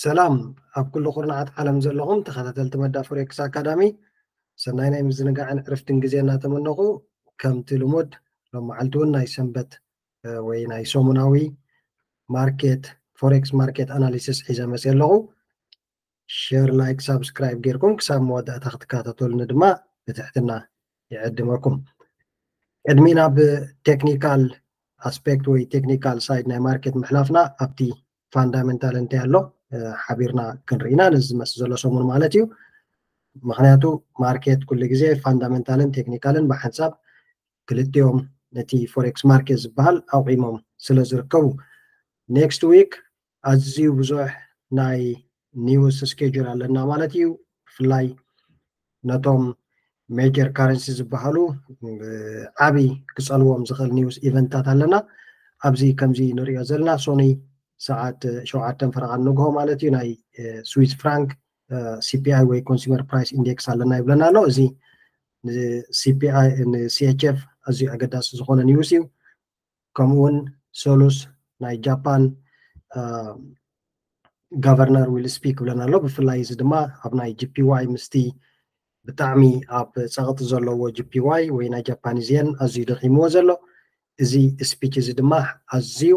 ሰላም ኣብ ኩሉ ኩርናዓት ዓለም ዘለኹም ተኸታተልቲ መዳ ፎሬክስ ኣካዳሚ፣ ሰናይ ናይ ምዝንጋዕን ዕርፍትን ግዜ እናተመነኹ፣ ከምቲ ልሙድ ሎም መዓልቲ እውን ናይ ሰንበት ወይ ናይ ሰሙናዊ ማርኬት፣ ፎሬክስ ማርኬት ኣናሊሲስ ሒዘ መፅእ ኣለኹ። ሸር፣ ላይክ፣ ሳብስክራይብ ጌርኩም ክሳብ መወዳእታ ክትከታተሉኒ ድማ ብትሕትና ይዕድመኩም። ቅድሚ ናብ ቴክኒካል ኣስፔክት ወይ ቴክኒካል ሳይድ ናይ ማርኬት ምሕላፍና፣ ኣብቲ ፋንዳሜንታል እንታይ ኣሎ ሓቢርና ክንርኢና፣ ነዚ ዝመፅእ ዘሎ ሰሙን ማለት እዩ። ምክንያቱ ማርኬት ኩሉ ግዜ ፋንዳሜንታልን ቴክኒካልን ብሓንሳብ ክልቲኦም ነቲ ፎሬክስ ማርኬት ዝበሃል ኣቑሞም ስለ ዝርከቡ፣ ኔክስት ዊክ ኣዝዩ ብዙሕ ናይ ኒውስ ስኬጁል ኣለና ማለት እዩ። ብፍላይ ነቶም ሜጀር ካረንሲ ዝበሃሉ ዓብይ ክፀልዎም ዝኽእል ኒውስ ኢቨንታት ኣለና። ኣብዚ ከምዚ ንሪኦ ዘለና ሶኒ ሰዓት ሸውዓተን ፈረቓ ንግሆ ማለት እዩ፣ ናይ ስዊስ ፍራንክ ሲፒኣይ ወይ ኮንሱመር ፕራይስ ኢንዴክስ ኣለና ይብለና ኣሎ። እዚ ንሲፒኣይ ንሲኤችኤፍ ኣዝዩ ኣገዳሲ ዝኾነ ኒውስ እዩ። ከምኡ እውን ሰሉስ ናይ ጃፓን ጋቨርነር ዊል ስፒክ ይብለና ኣሎ። ብፍላይ እዚ ድማ ኣብ ናይ ጂፒዋይ ምስቲ ብጣዕሚ ኣብ ፀቕጢ ዘለዎ ጂፒዋይ ወይ ናይ ጃፓኒዝ የን ኣዝዩ ደኺምዎ ዘሎ፣ እዚ ስፒች እዚ ድማ ኣዝዩ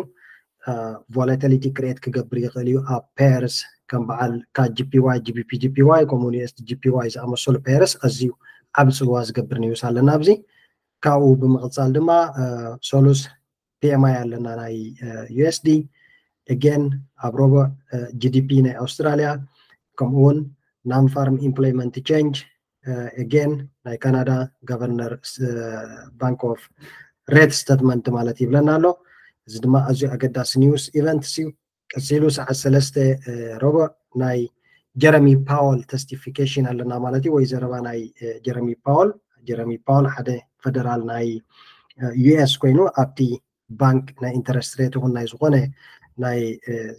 ቮላቲሊቲ ክሬት ክገብር ይኽእል እዩ ኣብ ፔርስ፣ ከም በዓል ካድ ጂፒዋይ፣ ጂቢፒ ጂፒዋይ፣ ከምኡ ንኤስቲ ጂፒዋይ ዝኣመሰሉ ፔርስ ኣዝዩ ዓብ ፅልዋ ዝገብር ኒውስ ኣለና ኣብዚ። ካብኡ ብምቕፃል ድማ ሰሉስ ፒኤምኣይ ኣለና ናይ ዩኤስዲ፣ ኤጌን ኣብ ረቡዕ ጂዲፒ ናይ ኣውስትራሊያ፣ ከምኡውን ናን ፋርም ኢምፕሎይመንት ቼንጅ፣ ኤጌን ናይ ካናዳ ጋቨርነር ባንክ ኦፍ ሬት ስተትመንት ማለት ይብለና ኣሎ። እዚ ድማ ኣዝዩ ኣገዳሲ ኒውስ ኢቨንትስ እዩ። ቀፂሉ ሰዓት ሰለስተ ረቡዕ ናይ ጀረሚ ፓወል ተስቲፊኬሽን ኣለና ማለት እዩ፣ ወይ ዘረባ ናይ ጀረሚ ፓወል። ጀረሚ ፓወል ሓደ ፈደራል ናይ ዩኤስ ኮይኑ ኣብቲ ባንክ ናይ ኢንተረስት ሬት ይኹን ናይ ዝኾነ ናይ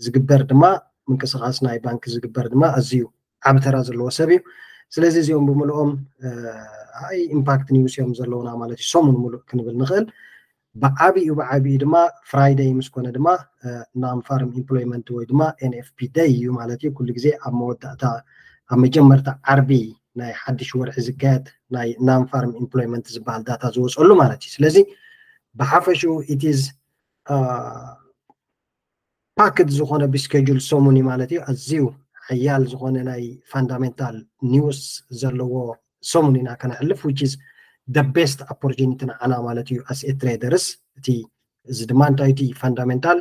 ዝግበር ድማ ምንቅስቃስ ናይ ባንክ ዝግበር ድማ ኣዝዩ ዓብ ተራ ዘለዎ ሰብ እዩ። ስለዚ እዚኦም ብምልኦም ሃይ ኢምፓክት ኒውስ እዮም ዘለውና ማለት እዩ፣ ሰሙን ሙሉእ ክንብል ንኽእል። ብዓብኡ ብዓብኡ ድማ ፍራይደይ ምስ ኮነ ድማ ናን ፋርም ኢምፕሎይመንት ወይ ድማ ኤንኤፍፒ ደይ እዩ ማለት እዩ። ኩሉ ግዜ ኣብ መወዳእታ ኣብ መጀመርታ ዓርቢ ናይ ሓድሽ ወርሒ ዝካየድ ናይ ናን ፋርም ኢምፕሎይመንት ዝበሃል ዳታ ዝወፀሉ ማለት እዩ። ስለዚ ብሓፈሽኡ ኢትዝ ፓክድ ዝኾነ ብስኬጁል ሰሙን እዩ ማለት እዩ። ኣዝዩ ሓያል ዝኾነ ናይ ፋንዳሜንታል ኒውስ ዘለዎ ሰሙን ኢና ከነሕልፍ፣ which is the best opportunity ንዓና ማለት እዩ as a traders። እቲ እዚ ድማ እንታይ እቲ ፋንዳሜንታል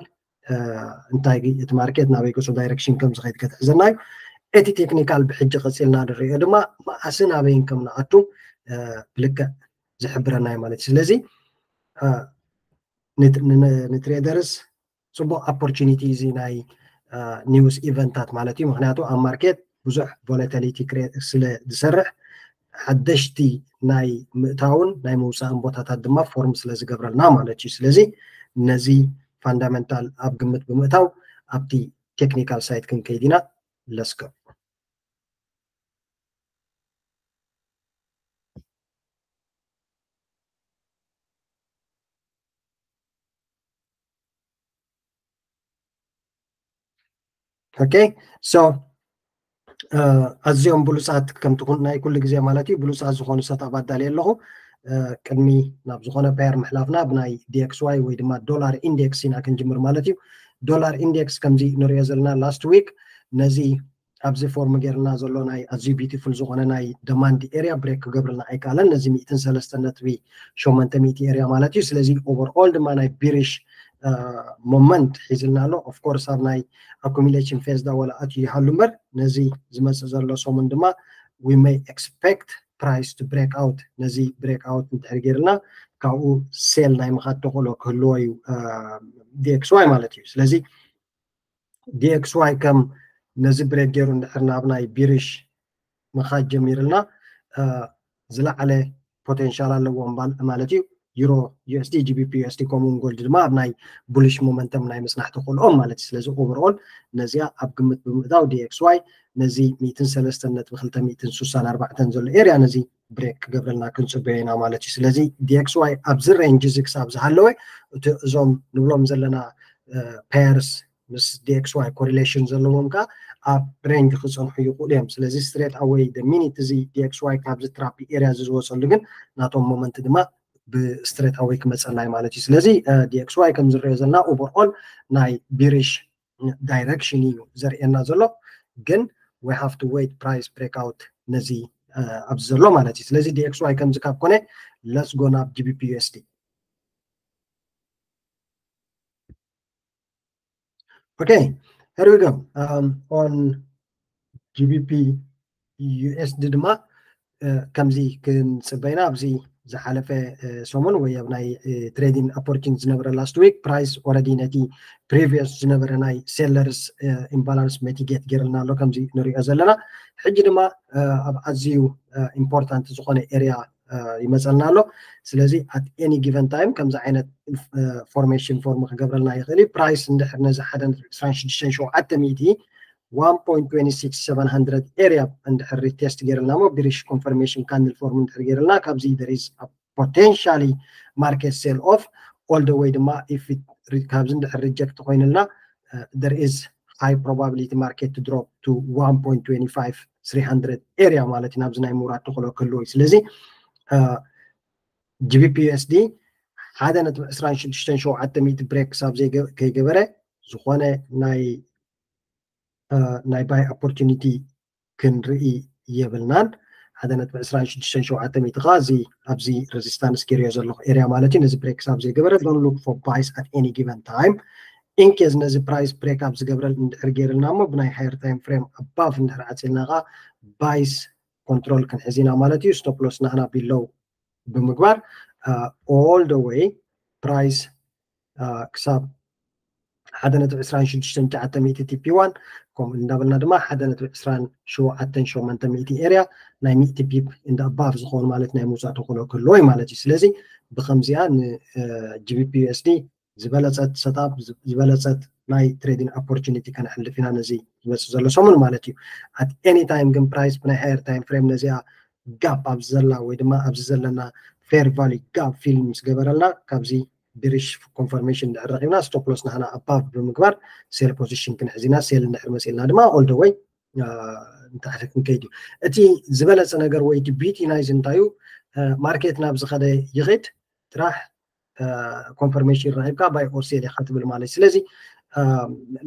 እንታይ እቲ ማርኬት ናበይ ገፁ ዳይሬክሽን ከም ዝኸይድ ከትሕዘና እዩ። እቲ ቴክኒካል ብሕጂ ቀፂልና ንሪኦ ድማ መዓስን ኣበይን ከም ንኣቱ ብልክዕ ዝሕብረና እዩ ማለት እዩ። ስለዚ ንትሬደርስ ፅቡቅ ኦፖርቹኒቲ እዚ ናይ ኒውስ ኢቨንታት ማለት እዩ። ምክንያቱ ኣብ ማርኬት ብዙሕ ቮላቲሊቲ ስለ ዝሰርሕ ሓደሽቲ ናይ ምእታውን ናይ ምውፃእን ቦታታት ድማ ፎርም ስለ ዝገብረልና ማለት እዩ። ስለዚ ነዚ ፋንዳመንታል ኣብ ግምት ብምእታው ኣብቲ ቴክኒካል ሳይት ክንከይድ ኢና። ለስከ ኦኬ ሶ ኣዝዮም ብሉፃት ከምቲ ናይ ኩሉ ግዜ ማለት እዩ ብሉፃት ዝኾኑ ሰት ኣባዳሊ ኣለኹ። ቅድሚ ናብ ዝኾነ ፓየር ምሕላፍና ብናይ ዲኤክስዋይ ወይ ድማ ዶላር ኢንዴክስ ኢና ክንጅምር ማለት እዩ። ዶላር ኢንዴክስ ከምዚ ንሪኦ ዘለና ላስት ዊክ ነዚ ኣብዚ ፎርም ጌርና ዘሎ ናይ ኣዝዩ ቢቲፉል ዝኾነ ናይ ደማንድ ኤርያ ብሬክ ክገብርልና ኣይከኣለን። ነዚ ሚእትን ሰለስተ ነጥቢ ሸሞንተ ሚእቲ ኤርያ ማለት እዩ። ስለዚ ኦቨርኦል ድማ ናይ ቢሪሽ ሞመንት ሒዝልና ኣሎ። ኦፍኮርስ ኣብ ናይ ኣኩሚሌሽን ፌዝ ዳ ወላ ኣትዩ ይሃሉ እምበር ነዚ ዝመፅእ ዘሎ ሰሙን ድማ we may expect price to break out። ነዚ ብሬክ ኣውት እንድሕር ጌርልና ካብኡ ሴል ናይ ምኻድ ተኽእሎ ክህልዎ እዩ ዲኤክስዋይ ማለት እዩ። ስለዚ ዲኤክስዋይ ከም ነዚ ብሬክ ገይሩ እንድሕር ናብ ናይ ቢሪሽ ምኻድ ጀሚርልና ዝለዓለ ፖቴንሻል ኣለዎ ማለት እዩ። ዩሮ፣ ዩኤስዲ፣ ጂቢፒ፣ ዩኤስዲ ከምኡውን ጎልድ ድማ ኣብ ናይ ቡሊሽ ሞመንተም ናይ ምፅናሕ ተኽእልኦም ማለት እዩ። ስለዚ ኦቨርኦል ነዚኣ ኣብ ግምት ብምእታው ዲኤክስዋይ ነዚ ሚእትን ሰለስተን ነጥቢ ክልተ ሚእትን ስሳን ኣርባዕተን ዘሎ ኤርያ ነዚ ብሬክ ክገብረልና ክንፅበዮ ኢና ማለት እዩ። ስለዚ ዲኤክስዋይ ኣብዚ ሬንጅ እዚ ክሳብ ዝሃለወ እቲ እዞም ንብሎም ዘለና ፔርስ ምስ DXY correlation ዘለዎም ከዓ ኣብ range ክፀንሑ ይኽእሉ እዮም። ስለዚ straight away the minute እዚ DXY ካብዚ trap area እዚ ዝወፀሉ ግን ናቶም moment ድማ ብ straight away ክመፀና እዩ ማለት እዩ። ስለዚ DXY ከም ዝረኦ ዘለና overall ናይ bearish direction እዩ ዘርእየና ዘሎ። ግን we have to wait price breakout ነዚ ኣብዚ ዘሎ ማለት እዩ። ስለዚ DXY ከምዚ ካብ ኮነ let's go ናብ GBP USD። Okay, here we go. Um, on GBP USD ድማ ከምዚ ክንፅበይና ኣብዚ ዝሓለፈ ሰሙን ወይ ኣብ ናይ trading opportunity ዝነበረ last week price already ነቲ previous ዝነበረ ናይ sellers imbalance mitigate ገይርልና ኣሎ ከምዚ ንሪኦ ዘለና። ሕጂ ድማ ኣብ ኣዝዩ important ዝኾነ area ይመፀልና ኣሎ። ስለዚ at any given time ከምዚ ዓይነት formation form ክገብረልና ይኽእል እዩ። Price እንድሕር ነዚ ሓደ ነጥቢ ዕስራን ሽዱሽተን ሸውዓተ ሚእቲ one point two six seven hundred area እንድሕር retest ገይርልና እሞ bearish confirmation candle form እንድሕር ገይርልና ካብዚ there is potentially market sell off all the way ድማ if it ካብዚ እንድሕር reject ኮይንልና there is high probability market to drop to one point two five three hundred area ማለት እዩ ናብዚ ናይ ምውራድ ተኽእሎ ክህልዎ እዩ። ስለዚ GBP USD ሓደ ነጥቢ ዕስራን ሽዱሽተን ሸውዓተ ሚእቲ break ክሳብ ከይገበረ ዝኾነ ናይ ናይ buy opportunity ክንርኢ የብልናን። ሓደ ነጥቢ ዕስራን ሽዱሽተን ሸውዓተ ሚእቲ ከዓ እዚ ኣብዚ resistance ገይርዮ ዘለኹ area ማለት እዩ። ነዚ break ክሳብ ዘይገበረ don't look for buys at any given time። In case ነዚ price break ኣብ ዝገብረል እንድሕር ገይርልና እሞ ብናይ higher time frame above እንድሕር ዓፂልና ከዓ buys control ክንሕዝ ኢና ማለት እዩ። Stop loss ናህና below ብምግባር all the way price ክሳብ ሓደ ነጥቢ ዕስራን ሽዱሽተን ትሽዓተ ሚእቲ TP one ከምኡ እንዳበልና ድማ ሓደ ነጥቢ ዕስራን ሸውዓተን ሸሞንተ ሚእቲ area ናይ ሚእቲ pip and above ዝኾኑ ማለት ናይ ምውፃእ ተኽእሎ ክህልዎ እዩ ማለት እዩ። ስለዚ ብከምዚኣ ን GBP USD ዝበለፀት setup ዝበለፀት ናይ trading opportunity ከነሕልፍ ኢና ነዚ ዝመፅእ ዘሎ ሰሙን ማለት እዩ። At any time ግን price ብናይ higher time frame ነዚኣ gap ኣብዚ ዘላ ወይ ድማ ኣብዚ ዘለና fair value gap fill ምስ ገበረልና ካብዚ bearish confirmation እንድሕር ረኺብና stop loss ናህና above ብምግባር sell position ክንሕዝ ኢና። Sell እንድሕር መፂእልና ድማ all the way ንታሕቲ ክንከይድ እዩ። እቲ ዝበለፀ ነገር ወይ እቲ beauty ናይዚ እንታይ እዩ? Market ናብ ዝኸደ ይኽድ ጥራሕ confirmation ረኺብካ buy or sell ኢኻ ትብል ማለት እዩ። ስለዚ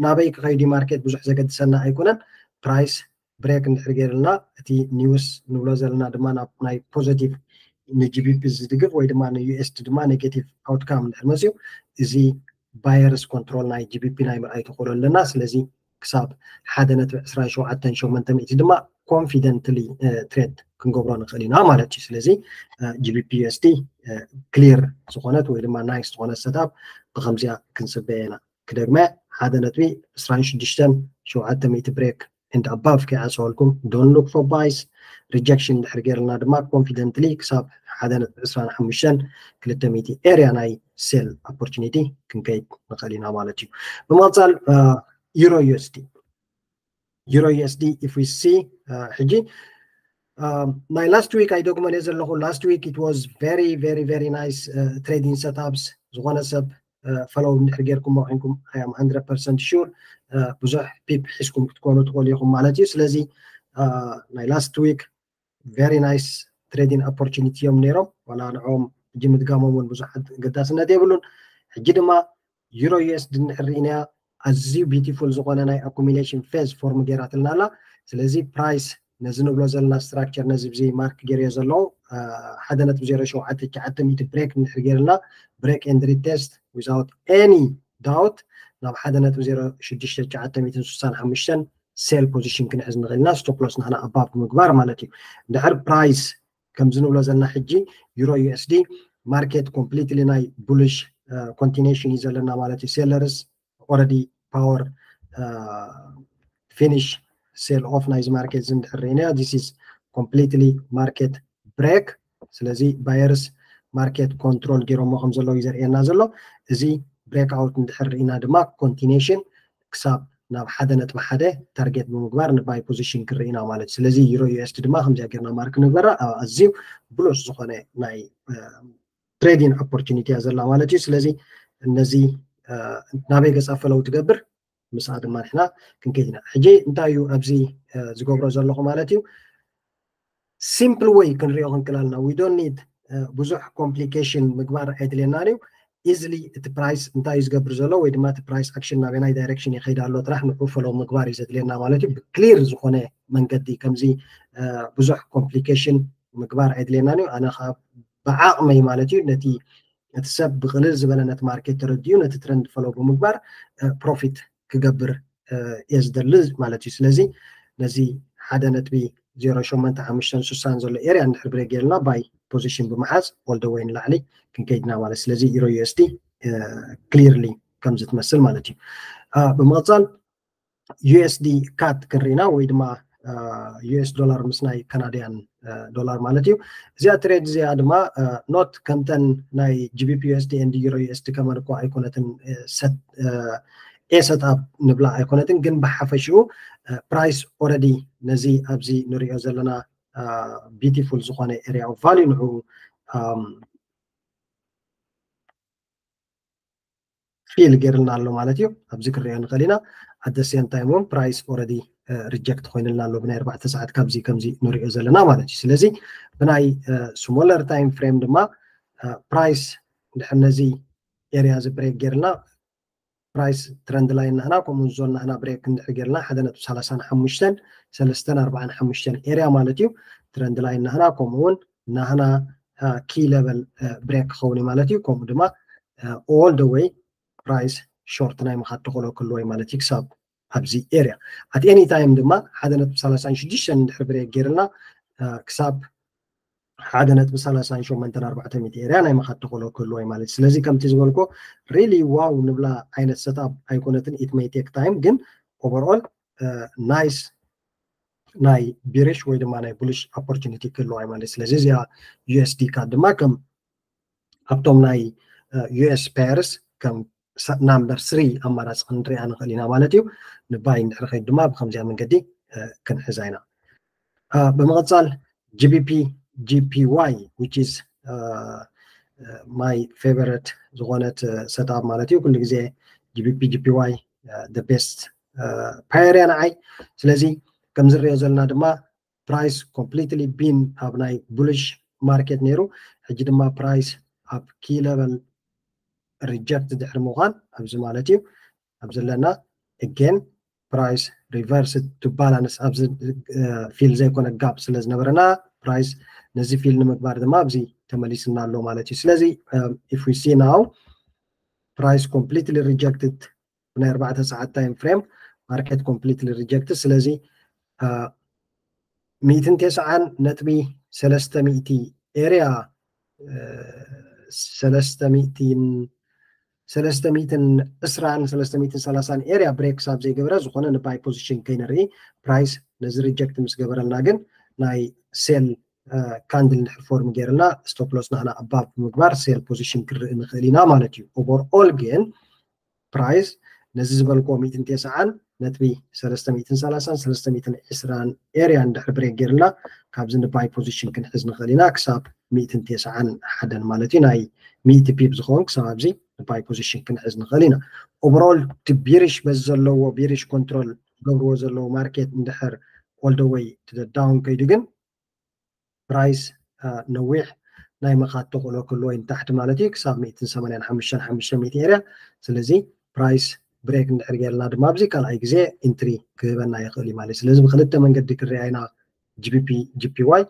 ናበይ ክኸይድ እዩ market ብዙሕ ዘገድሰና ኣይኮነን። Price break እንድሕር ገይርልና እቲ news ንብሎ ዘለና ድማ ናብ ናይ positive ን GBP ዝድግፍ ወይ ድማ ን USD ድማ negative outcome እንድሕር መፅዩ እዚ buyers control ናይ GBP ናይ ምርኣይ ተኽእሎ ኣለና። ስለዚ ክሳብ ሓደ ነጥቢ ዕስራን ሸውዓተን ሸሞንተ ሚእቲ ድማ confidently trade ክንገብሮ ንኽእል ኢና ማለት እዩ። ስለዚ GBP USD clear ዝኾነት ወይ ድማ nice ዝኾነት setup ብከምዚኣ ክንፅበየ ኢና። ክደግመ ሓደ ነጥቢ ዕስራን ሽዱሽተን ሸውዓተ ሚእቲ break and above ከይዓፀወልኩም don't look for buys rejection እንድሕር ገይርልና ድማ confidently ክሳብ ሓደ ነጥቢ ዕስራን ሓሙሽተን ክልተ ሚእቲ area ናይ sell opportunity ክንከይድ ንኽእል ኢና ማለት እዩ። ብምቕፃል Euro USD Euro USD if we see ሕጂ ናይ last week ኣይደግሞን እየ ዘለኹ። Last week it was very very very nice trading setups ዝኾነ ሰብ follow እንድሕር ጌርኩሞ ኮይንኩም I am hundred percent sure ብዙሕ pip ሒዝኩም ክትኮኑ ትኽእሉ ኢኹም ማለት እዩ። ስለዚ ናይ last week very nice trading opportunity እዮም ነይሮም። ዋላ ንዕኦም ሕጂ ምድጋሞም እውን ብዙሕ ኣገዳስነት የብሉን። ሕጂ ድማ Euro USD እንድሕር ርኢናያ ኣዝዩ beautiful ዝኾነ ናይ accumulation phase form ገይራትልና ኣላ። ስለዚ price ነዚ ንብሎ ዘለና structure ነዚ ብዚ mark ገይርዮ ዘለኹ ሓደ ነጥቢ ዜሮ ሸውዓተ ትሽዓተ ሚእቲ break እንድሕር ገይርልና break and retest without any doubt ናብ ሓደ ነጥቢ ዜሮ ሽዱሽተ ትሽዓተ ሚእትን ስሳን ሓሙሽተን sell position ክንሕዝ ንኽእል ኢና። Stop loss ናህና above ብምግባር ማለት እዩ። እንድሕር price ከምዚ ንብሎ ዘለና ሕጂ Euro USD market completely ናይ bullish continuation እዩ ዘለና ማለት እዩ። Sellers already power finish sell off ናይዚ market እዚ እንድሕር ርኢናዮ this is completely market break። ስለዚ buyers market control ገይሮሞ ከም ዘለዉ እዩ ዘርእየና ዘሎ። እዚ breakout እንድሕር ርኢና ድማ continuation ክሳብ ናብ ሓደ ነጥቢ ሓደ target ብምግባር ን buy position ክንርኢ ኢና ማለት እዩ። ስለዚ Euro USD ድማ ከምዚኣ ጌርና mark ንግበራ ኣብ ኣዝዩ bullish ዝኾነ ናይ trading opportunity እያ ዘላ ማለት እዩ። ስለዚ እነዚ ናበይ ገፃ follow ትገብር ምስኣ ድማ ንሕና ክንከይድ ኢና። ሕጂ እንታይ እዩ ኣብዚ ዝገብሮ ዘለኹ ማለት እዩ? Simple way ክንሪኦ ክንክላልና we don't need ብዙሕ complication ምግባር ኣይድልየናን እዩ። Easily እቲ price እንታይ እዩ ዝገብር ዘሎ ወይ ድማ እቲ price action ናበናይ direction ይኸይድ ኣሎ ጥራሕ ንዑ follow ምግባር እዩ ዘድልየና ማለት እዩ። ብክሊር ዝኾነ መንገዲ ከምዚ ብዙሕ complication ምግባር ኣይድልየናን እዩ። ኣነ ከዓ ብዓቕመይ ማለት እዩ ነቲ እቲ ሰብ ብቅልል ዝበለ ነቲ market ተረዲኡ ነቲ trend follow ብምግባር profit ክገብር እየ ዝደሊ ማለት እዩ። ስለዚ ነዚ ሓደ ነጥቢ ዜሮ ሸሞንተ ሓሙሽተ ስሳን ዘሎ area እንድሕር break ጌርና buy position ብምሓዝ all the way ንላዕሊ ክንከይድና ማለት። ስለዚ Euro U S D clearly ከምዚ ትመስል ማለት እዩ። ብምቕፃል U S D CAD ክንርኢና ወይ ድማ U S dollar ምስ ናይ Canadian dollar ማለት እዩ። እዚኣ trade እዚኣ ድማ not ከምተን ናይ G B P U S D and Euro U S D ከማን እኳ ኣይኮነትን set A setup ንብላ ኣይኮነትን፣ ግን ብሓፈሽኡ price already ነዚ ኣብዚ ንሪኦ ዘለና beautiful ዝኾነ area of value ንዑ fill ጌርልና ኣሎ ማለት እዩ። ኣብዚ ክንሪኦ ንኽእል ኢና። At the same time እውን price already reject ኮይንልና ኣሎ ብናይ ኣርባዕተ ሰዓት ካብዚ ከምዚ ንሪኦ ዘለና ማለት እዩ። ስለዚ ብናይ smaller time frame ድማ price እንድሕር ነዚ area እዚ break ጌርና price trend line ናህና ከምኡ zone ናህና break እንድሕር ጌርና ሓደ ነጥቢ ሰላሳን ሓሙሽተን ሰለስተን ኣርባዓን ሓሙሽተን area ማለት እዩ። Trend line ናህና ከምኡ እውን ናህና key level break ክኸውን እዩ ማለት እዩ። ከምኡ ድማ all the way price short ናይ ምኻድ ተኽእሎ ክህልዎ እዩ ማለት እዩ ክሳብ ኣብዚ area። At any time ድማ ሓደ ነጥቢ ሰላሳን ሽዱሽተን እንድሕር break ጌርና ክሳብ ሓደ ነጥቢ ሰላሳን ሸሞንተን ኣርባዕተ ሚእቲ area ናይ ምኻድ ተኽእሎ ክህልዎ እዩ ማለት እዩ። ስለዚ ከምቲ ዝበልኮ really wow ንብላ ዓይነት setup ኣይኮነትን። It may take time ግን overall nice ናይ bearish ወይ ድማ ናይ bullish opportunity ክህልዋ እዩ ማለት እዩ። ስለዚ እዚኣ U S D CAD ድማ ከም ኣብቶም ናይ U S pairs ከም number three ኣማራፂ ክንሪኣ ንኽእል ኢና ማለት እዩ። ን buy እንድሕር ከይዱ ድማ ብከምዚኣ መንገዲ ክንሕዛ ኢና። ብምቕፃል G B P G P Y which is my favorite ዝኾነት setup ማለት እዩ። ኩሉ ግዜ G B P G P Y the best pair እያ ንዓይ። ስለዚ ከም ዝሪኦ ዘለና ድማ price completely been ኣብ ናይ bullish market ነይሩ። ሕጂ ድማ price ኣብ key level reject ድሕሪ ምዃን ኣብዚ ማለት እዩ ኣብ ዘለና again price reverse to balance ኣብዚ fill ዘይኮነ gap ስለ ዝነበረና price ነዚ fill ንምግባር ድማ ኣብዚ ተመሊስና ኣሎ ማለት እዩ። ስለዚ if we see now price completely rejected ብናይ ኣርባዕተ ሰዓት time frame market completely rejected። ስለዚ ሚእትን ተስዓን ነጥቢ ሰለስተ ሚእቲ area ሰለስተ ሚእትን ሰለስተ ሚእትን ዕስራን ሰለስተ ሚእትን ሰላሳን area break ክሳብ ዘይገበረ ዝኾነ ን buy position ከይንርኢ price ነዚ reject ምስ ገበረልና ግን ናይ sell candle እንድሕር form ገይርና stop loss ናህና above ብምግባር sell position ክንርኢ ንኽእል ኢና ማለት እዩ። Overall ግን price ነዚ ዝበልክዎ ሚእትን ተስዓን ነጥቢ ሰለስተ ሚእትን ሰላሳን ሰለስተ ሚእትን ዕስራን area እንድሕር break ገይርና ካብዚ ን buy position ክንሕዝ ንኽእል ኢና ክሳብ ሚእትን ተስዓን ሓደን ማለት እዩ ናይ ሚእቲ pip ዝኸውን ክሳብ ኣብዚ ን buy position ክንሕዝ ንኽእል ኢና። Overall እቲ bearish በዚ ዘለዎ bearish control ዝገብርዎ ዘለዉ market እንድሕር all the way to the down ከይዱ ግን price ነዊሕ ናይ ምኻድ ተኽእሎ ክህልዎ እዩ ንታሕቲ ማለት እዩ ክሳብ ሚእትን ሰማንያን ሓሙሽተን ሓሙሽተ ሚእቲ area። ስለዚ price break እንድሕር ገይርና ድማ ኣብዚ ካልኣይ ግዜ entry ክህበና ይኽእል እዩ ማለት እዩ። ስለዚ ብክልተ መንገዲ ክንሪኣ ኢና G B P G P Y።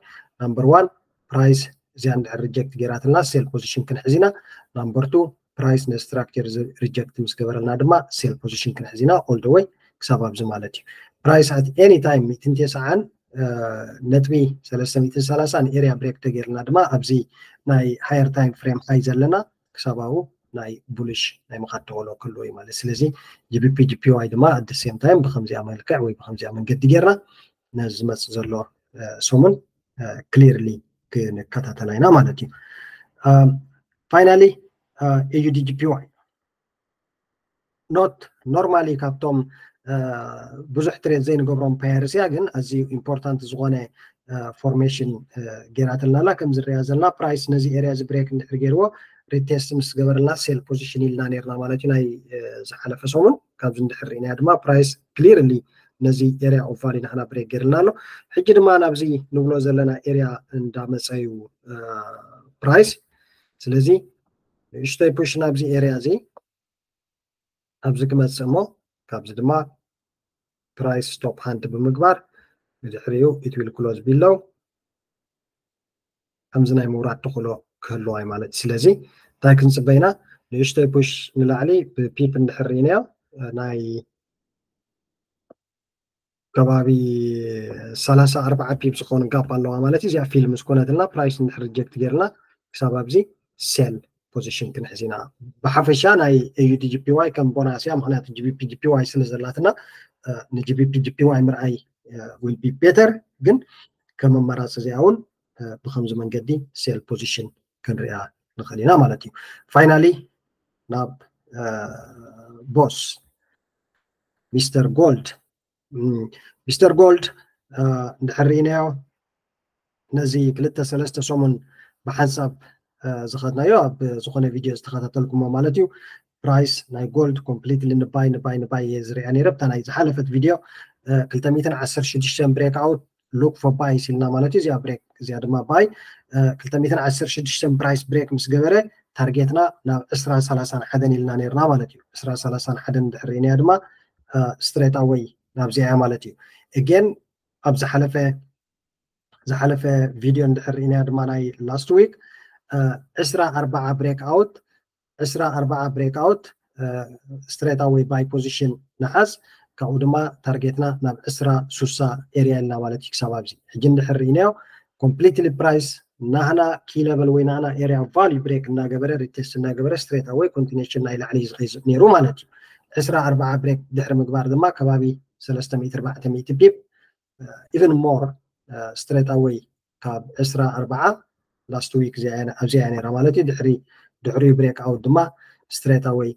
Number one price እዚኣ እንድሕር reject ገይራትና sell position ክንሕዝ ኢና። Number two price ን structure reject ምስ ገበረልና ድማ sell position ክንሕዝ ኢና all the way ክሳብ ኣብዚ ማለት እዩ። Price at any time ሚእትን ተስዓን ነጥቢ ሰለስተ ሚእትን ሰላሳን area break ተገይርና ድማ ኣብዚ ናይ higher time frame high ዘለና ክሳብ ኣብኡ ናይ bullish ናይ ምኻድ ተኽእሎ ክህልዎ እዩ ማለት። ስለዚ G B P G P Y ድማ at the same time ብከምዚኣ መልክዕ ወይ ብከምዚኣ መንገዲ ገይርና ነዚ ዝመፅእ ዘሎ ሰሙን clearly ክንከታተላ ኢና ማለት እዩ። Finally A U D G P Y not normally ካብቶም ብዙሕ trade ዘይንገብሮም pairs እያ፣ ግን ኣዝዩ important ዝኾነ formation ገይራትልና ኣላ። ከም ዝረኣ ዘለና price ነዚ area እዚ break እንድሕር ገይርዎ retest ምስ ገበረልና sell position ኢልና ነርና ማለት እዩ። ናይ ዝሓለፈ ሰሙን ካብዚ እንድሕር ርኢናዮ ድማ price clearly ነዚ area of value ንሕና break ገይርልና ኣሎ። ሕጂ ድማ ናብዚ ንብሎ ዘለና area እንዳመፀ እዩ price። ስለዚ ንእሽተይ push ናብዚ area እዚ ኣብዚ ክመፅእ እሞ ካብዚ ድማ price stop hunt ብምግባር ብድሕሪኡ it will close below ከምዚ ናይ ምውራድ ተኽእሎ ክህልዋ እዩ ማለት እዩ። ስለዚ እንታይ ክንፅበ ኢና? ንእሽተይ push ንላዕሊ ብ pip እንድሕር ርኢናዮ ናይ ከባቢ ሰላሳ ኣርባዓ pip ዝኾነ gap ኣለዋ ማለት እዩ። እዚኣ fill ምስ ኮነትልና price እንድሕር reject ገይርና ክሳብ ኣብዚ sell position ክንሕዝ ኢና። ብሓፈሻ ናይ A U D J P Y ከም bonus እያ፣ ምክንያቱ G B P J P Y ስለ ዘላትና ን G B P J P Y ምርኣይ will be better፣ ግን ከም ኣማራፂ እዚኣ እውን ብከምዚ መንገዲ sell position ክንሪኣ ንኽእል ኢና ማለት እዩ። Finally ናብ boss ሚስተር ጎልድ ሚስተር ጎልድ እንድሕር ርኢናዮ ነዚ ክልተ ሰለስተ ሰሙን ብሓንሳብ ዝኸድናዮ ኣብ ዝኾነ ቪድዮ ዝተኸታተልኩሞ ማለት እዩ። Price ናይ gold completely ንባይ ንባይ ንባይ እየ ዝሪኣ ነይረ። ብታ ናይ ዝሓለፈት ቪድዮ ክልተ ሚእትን ዓሰርተ ሽዱሽተን break out look for buys ኢልና ማለት እዩ። እዚኣ break እዚኣ ድማ buy ክልተ ሚእትን ዓሰርተ ሽዱሽተን price break ምስ ገበረ ታርጌትና ናብ ዕስራ ሰላሳን ሓደን ኢልና ነርና ማለት እዩ። ዕስራ ሰላሳን ሓደን እንድሕር ርኢናያ ድማ straight away ናብዚኣ እያ ማለት እዩ። Again ኣብ ዝሓለፈ ዝሓለፈ ቪድዮ እንድሕር ርኢናያ ድማ ናይ last week ዕስራ ኣርባዓ break out ዕስራ ኣርባዓ break out straight away buy position ንሓዝ። ካብኡ ድማ ታርጌትና ናብ ዕስራ ሱሳ area ኢልና ማለት እዩ። ክሳብ ኣብዚ ሕጂ እንድሕር ርኢናዮ completely price ናህና key level ወይ ናህና area of value break እናገበረ retest እናገበረ straight away continuation ናይ ላዕሊ ዝኸይድ ነይሩ ማለት እዩ። ዕስራ ኣርባዓ break ድሕሪ ምግባር ድማ ከባቢ ሰለስተ ሚእቲ ኣርባዕተ ሚእቲ pip even more straight away ካብ ዕስራ ኣርባዓ last week ኣብዚኣ ነራ ማለት እዩ። ድሕሪ ድሕሪኡ break out ድማ straight away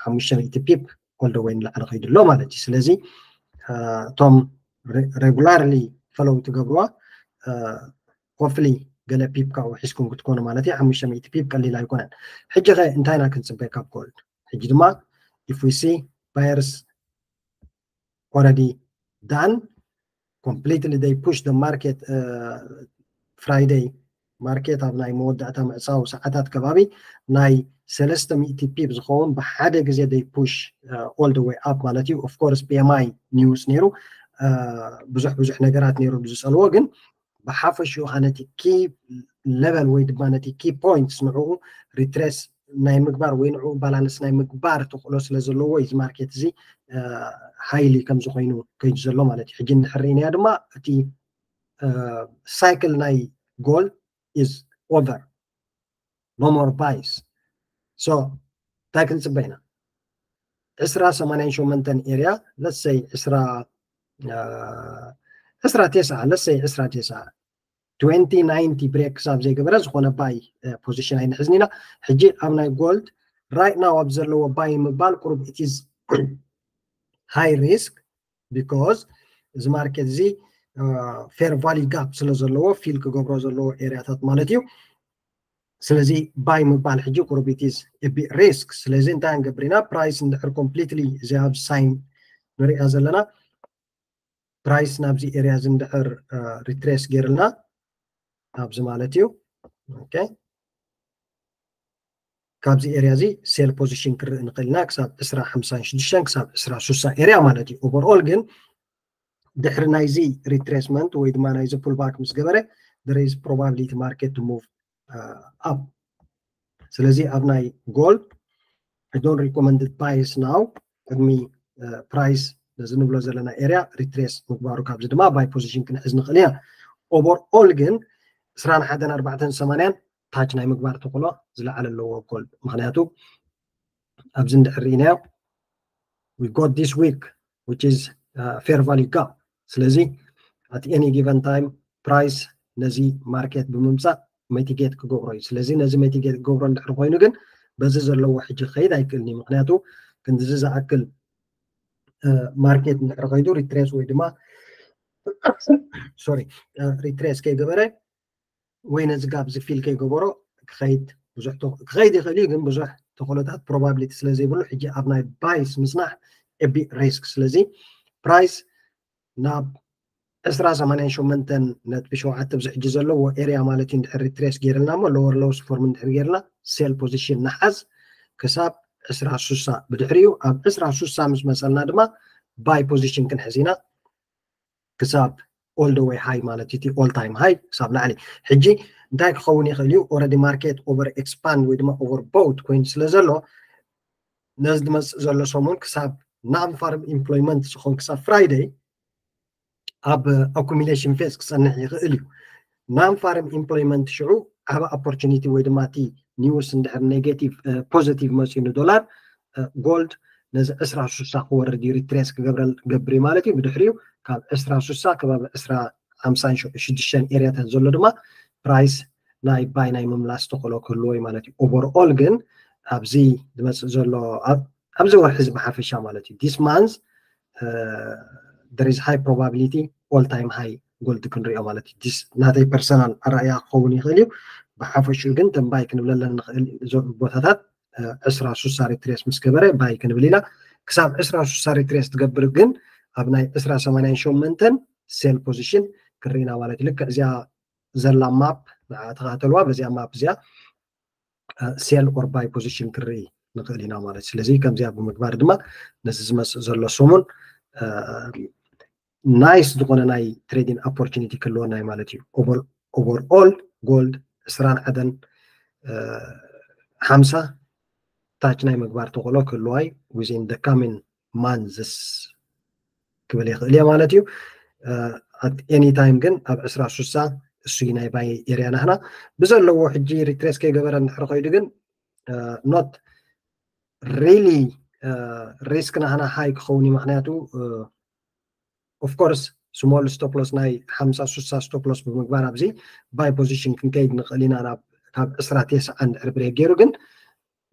ሓሙሽተ ሚእቲ pip all the way ንላዕሊ ከይዱ ኣሎ ማለት እዩ። ስለዚ እቶም regularly follow ትገብርዋ hopefully ገለ pip ካብኡ ሒዝኩም ክትኮኑ ማለት እዩ። ሓሙሽተ ሚእቲ pip ቀሊል ኣይኮነን። ሕጂ ኸ እንታይ ኢና ክንፅበ ካብ gold? ሕጂ ድማ if we see buyers already done completely they push the market Friday market ኣብ ናይ መወዳእታ ምዕፃው ሰዓታት ከባቢ ናይ ሰለስተ ሚእቲ pip ዝኸውን ብሓደ ግዜ they push all the way up ማለት እዩ። Of course P M I news ነይሩ፣ ብዙሕ ብዙሕ ነገራት ነይሩ ዝፀልዎ፣ ግን ብሓፈሽኡ ከዓ ነቲ key level ወይ ድማ ነቲ key points ንዕኡ retrace ናይ ምግባር ወይ ንዕኡ balance ናይ ምግባር ተኽእሎ ስለ ዘለዎ እዩ እዚ market እዚ highly ከምዚ ኮይኑ ከይዱ ዘሎ ማለት እዩ። ሕጂ እንድሕር ርኢናያ ድማ እቲ cycle ናይ gold is over, no more buys። So እንታይ ክንፅበ ኢና? ዕስራ ሰማንያን ሸሞንተን area let's say ዕስራ ዕስራ ቴስዓ let's say ዕስራ ቴስዓ twenty ninety break ክሳብ ዘይገበረ ዝኾነ buy position ኣይንሕዝን ኢና። ሕጂ ኣብ ናይ gold right now ኣብ ዘለዎ buy ምባል ቁሩብ it is high risk because እዚ market እዚ fair value gap ስለ ዘለዎ fill ክገብሮ ዘለዎ area ታት ማለት እዩ። ስለዚ buy ምባል ሕጂ ቁሩብ it is a bit risk። ስለዚ እንታይ ክንገብር ኢና? Price እንድሕር completely እዚ ኣብዚ sign ንሪኣ ዘለና price ናብዚ area እዚ እንድሕር retrace ገይርልና ኣብዚ ማለት እዩ okay ካብዚ area እዚ sell position ክርኢ ንኽእል ኢና ክሳብ ዕስራ ሓምሳን ሽዱሽተን ክሳብ ዕስራ ሱሳ area ማለት እዩ። Overall ግን ድሕሪ ናይዚ retracement ወይ ድማ ናይዚ pullback ምስ ገበረ there is probability market to move up። ስለዚ ኣብ ናይ gold I don't recommend buys now ቅድሚ price ነዚ ንብሎ ዘለና area retrace ምግባሩ ካብዚ ድማ buy position ክንሕዝ ንኽእል ኢና። Overall ግን ዕስራን ሓደን ኣርባዕተን ሰማንያን touch ናይ ምግባር ተኽእሎ ዝለዓለ ኣለዎ gold። ምኽንያቱ ኣብዚ እንድሕር ርኢናዮ we got this week which is fair value gap። ስለዚ at any given time price ነዚ market ብምምፃእ mitigate ክገብሮ እዩ። ስለዚ ነዚ mitigate ክገብሮ እንድሕር ኮይኑ ግን በዚ ዘለዎ ሕጂ ክኸይድ ኣይክእልን እዩ። ምኽንያቱ ክንድዚ ዝኣክል market እንድሕር ከይዱ retrace ወይ ድማ sorry retrace ከይገበረ ወይ ነዚ gap እዚ fill ከይገበሮ ክኸይድ ብዙሕ ክኸይድ ይኽእል እዩ፣ ግን ብዙሕ ተኽእሎታት probability ስለ ዘይብሉ ሕጂ ኣብ ናይ buys ምጽናሕ a bit risk። ስለዚ price ናብ ዕስራ ሰማንያን ሸሞንተን ነጥቢ ሸውዓተ ኣብዚ ሕጂ ዘለዎ area ማለት እዩ። እንድሕር retrace ገይርልና እሞ lower lows form እንድሕር ገይርና sell position ንሓዝ ክሳብ ዕስራ ሱሳ። ብድሕሪኡ ኣብ ዕስራ ሱሳ ምስ መጸልና ድማ buy position ክንሕዝ ኢና ክሳብ all the way high ማለት እዩ፣ all time high ክሳብ ላዕሊ። ሕጂ እንታይ ክኸውን ይኽእል እዩ? Already market over expand ወይ ድማ over bought ኮይኑ ስለ ዘሎ ነዚ ዝመጽእ ዘሎ ሰሙን ክሳብ non farm employment ዝኸውን ክሳብ Friday ኣብ accumulation phase ክጸንሕ ይኽእል እዩ። Non farm employment ሽዑ ዓቢ opportunity ወይ ድማ እቲ news እንድሕር negative positive መጺኡ ንዶላር፣ gold ነዚ ዕስራ ሱሳ ክወርድ እዩ፣ retrace ክገብር እዩ ማለት እዩ። ብድሕሪኡ ካብ ዕስራ ሱሳ ከባቢ ዕስራ ሓምሳን ሽዱሽተን area ታት ዘሎ ድማ price ናይ buy ናይ ምምላስ ተኽእሎ ክህልዎ እዩ ማለት እዩ። Overall ግን ኣብዚ ዝመጽእ ዘሎ ኣብዚ ወርሒ እዚ ብሓፈሻ ማለት እዩ፣ this month there is high probability all time high gold ክንሪኦ ማለት እዩ። ናተይ personal ኣረኣእያ ክኸውን ይኽእል እዩ። ብሓፈሽኡ ግን ተንባይ ክንብለለን ንኽእል ቦታታት ዕስራ ሱሳ retrace ምስ ገበረ buy ክንብል ኢና። ክሳብ ዕስራ ሱሳ retrace ትገብር ግን ኣብ ናይ ዕስራ ሰማንያን ሸሞንተን sell position ክንርኢ ኢና ማለት እዩ። ልክዕ እዚኣ ዘላ map ንዓ ተኸታተልዋ። በዚኣ map እዚኣ sell or buy position ክንርኢ ንኽእል ኢና ማለት እዩ። ስለዚ ከምዚኣ ብምግባር ድማ ነዚ ዝመጽእ ዘሎ ሰሙን nice ዝኾነ ናይ trading opportunity ክህልወና እዩ ማለት እዩ። Overall gold ዕስራን ሓደን ሓምሳ touch ናይ ምግባር ተኽእሎ ክህልዋ እዩ within the coming months ክብል ይኽእል እየ ማለት እዩ። At any time ግን ኣብ ዕስራ ሱሳ እሱ ናይ buy area ናህና ብዘለዎ ሕጂ retrace ከይገበረ እንድሕር ከይዱ ግን not really risk ናህና high ክኸውን እዩ። ምክንያቱ of course small stop loss ናይ ሓምሳ ሱሳ stop loss ብምግባር ኣብዚ buy position ክንከይድ ንኽእል ኢና ናብ ካብ ዕስራ ቴስዓ እንድሕር break ገይሩ ግን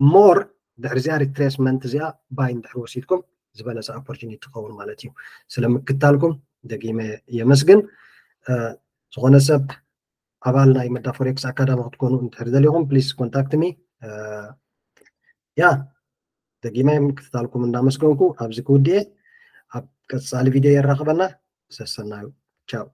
more ድሕሪ እዚኣ retracement እዚኣ buy እንድሕር ወሲድኩም ዝበለጸ opportunity ትኸውን ማለት እዩ። ስለምክታልኩም ደጊመ የመስግን። ዝኾነ ሰብ ኣባል ናይ መዳ forex academy ክትኮኑ እንድሕር ደሊኹም please contact me። ያ ደጊመ ምክትታልኩም እንዳመስገንኩ ኣብዚ ክውድኤ። ኣብ ቀጻሊ ቪድዮ የራኽበና። ሰሰናዩ። ቻው።